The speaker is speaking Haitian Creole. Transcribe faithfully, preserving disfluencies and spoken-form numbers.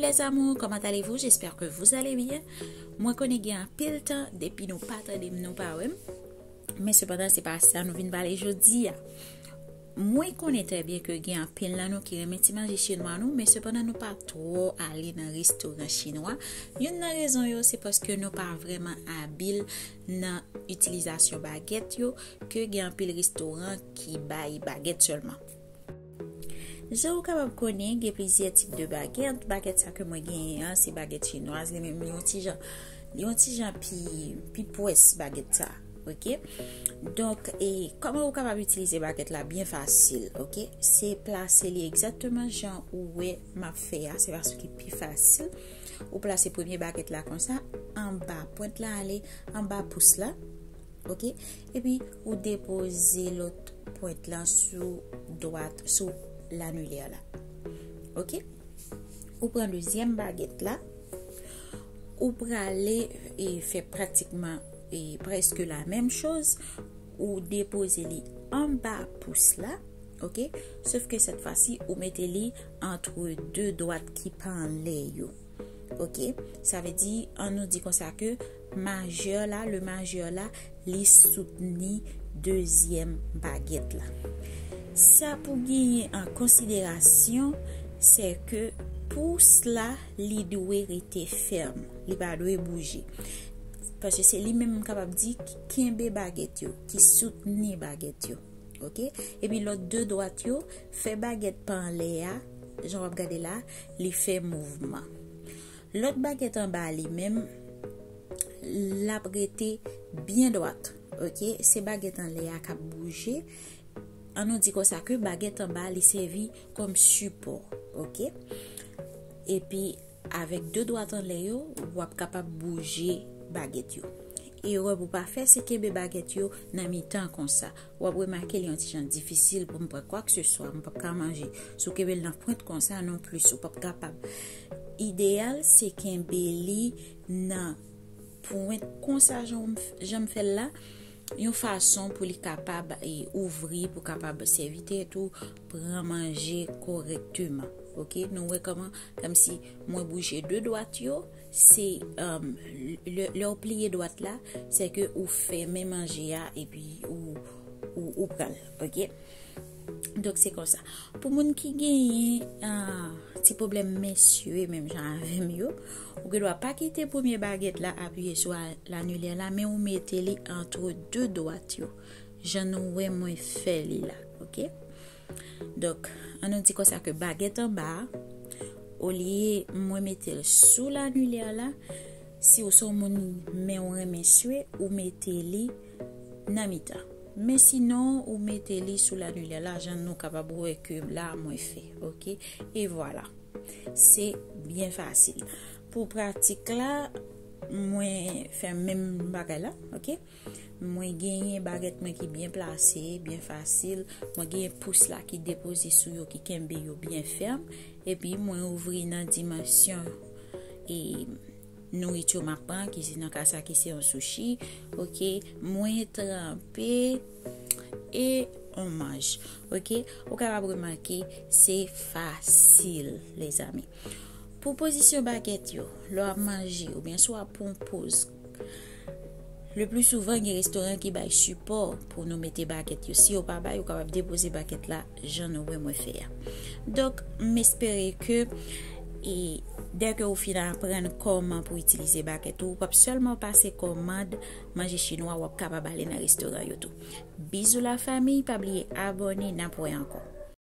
Les amours, comment allez-vous? J'espère que vous allez bien. Mwen konnen gen anpil tan depi nou pa tande m, nou pa wè m. Men sepandan, se pa sa nou vin pale jodi a. Mwen konnen trè byen ke gen anpil nan nou ki renmen ti manje chinwa nou, men sepandan nou pa twò ale nan restoran chinwa. Youn nan rezon yo, se paske nou pa vrèman abil nan itilizasyon bagèt yo, ke gen anpil restoran ki bay bagèt sèlman. Jan ou kapab konnen, gen plizyè tip de bagèt. Bagèt sa ke mwen genyen an, se bagèt chinwaz, li menm li yon ti jan, li yon ti jan pi, pi pwès bagèt sa, oke? Donk, e kòman ou kapab itilize bagèt la? Byen fasil, oke? Se plase li egzakteman jan ou wè m ap fè a, se fason ki pi fasil. Ou plase premye bagèt la konsa, anba pwent la ale, anba pous la, oke? Epi ou depoze lòt pwent lan sou dwat, sou lanilè la, oke? Ou pran dezyèm bagèt la, ou prale e fè pratikman e prèske la menm choz, ou depoze li anba pous la, oke? Sof ke sèt fwa si, ou mete li antre de dwat ki pa anlè yo, oke? Sa vle di, an nou di konsa ke majè la, le majè la, li soutni dezyèm bagèt la. Sa pou genyen an konsiderasyon, se ke pous la, li dwe rete fèm, li pa dwe bouje. Paske se li menm m kapab di ki kenbe bagèt yo, ki soutni bagèt yo. Oke? Epi lòt de dwat yo, fè bagèt pa anlè a, jan w ap gade la, li fè mouvman. Lòt bagèt anba li menm, l ap rete byen dwat. Oke? Se bagèt anlè a k ap bouje. An nou di konsa ke bagèt anba li sèvi kòm sipò. Oke? Epi avèk de dwat anlè yo, w ap kapab bouje bagèt yo. Erè pou pa fè, se kenbe bagèt yo nan mitan konsa. W ap remake li yon ti jan difisil pou m pran kwakseswa, m p ap ka manje. Si w kenbe l nan pwent konsa non plis, ou p ap kapab. Ideyal, se kenbe li nan pwent konsa jan m, jan m fè l la, yon fason pou li kapab e, ouvri, pou kapab sèvi tèt ou, pran manje kòrèkteman. Oke? Nou wè kòman, kòmsi mwen bouje de dwat yo, se, um, lè, lè w pliye dwat la, se ke ou fèmen manje a epi ou, ou, ou pran l. Oke? Donk, se konsa. Pou moun ki genyen, ah, ti pwoblèm mensye, menm jan avè m yo, ou gen dwa pa kite premye bagèt la apiye sou a-, lanilè la, men ou mete li antre de dwat yo, jan nou wè mwen fè li la, oke? Donk, an nou di konsa ke bagèt anba a, olye mwen mete l sou lanilè la, si w se yon moun men w renmen swe, ou mete li nan mitan. Men sinon, ou mete li sou lanilè la, jan nou kapab wè ke la mwen fè, oke? E vwala. Se byen fasil. Pou pratik la, mwen fè menm bagay la, oke? Mwen genyen bagèt mwen ki byen plase, byen fasil. Mwen genyen pous la ki depoze sou yo, ki kenbe yo byen fèm. Epi mwen ouvri nan dimansyon e nouriti m ap pran, ki se nan ka sa ki se yon sushi, oke, mwen tranpe e on manj, oke. Ou kapab remake, se fasil, lezanmi. Pou pozisyon bagèt yo, lè w ap manje, oubyen si w ap pran poz, le pli souvan, gen restoran ki bay sipò pou nou mete bagèt yo. Si yo pa bay, ou kapab depoze bagèt la jan nou wè mwen fè a. Donk, m espere ke, e, dèke ou fin aprann kòman pou itilize bagèt ou, ou p ap sèlman pase kòmand manje chinwa, w ap kapab ale nan restoran yo tou. Bizou la fanmi, pa bliye abòne, n ap wè ankò.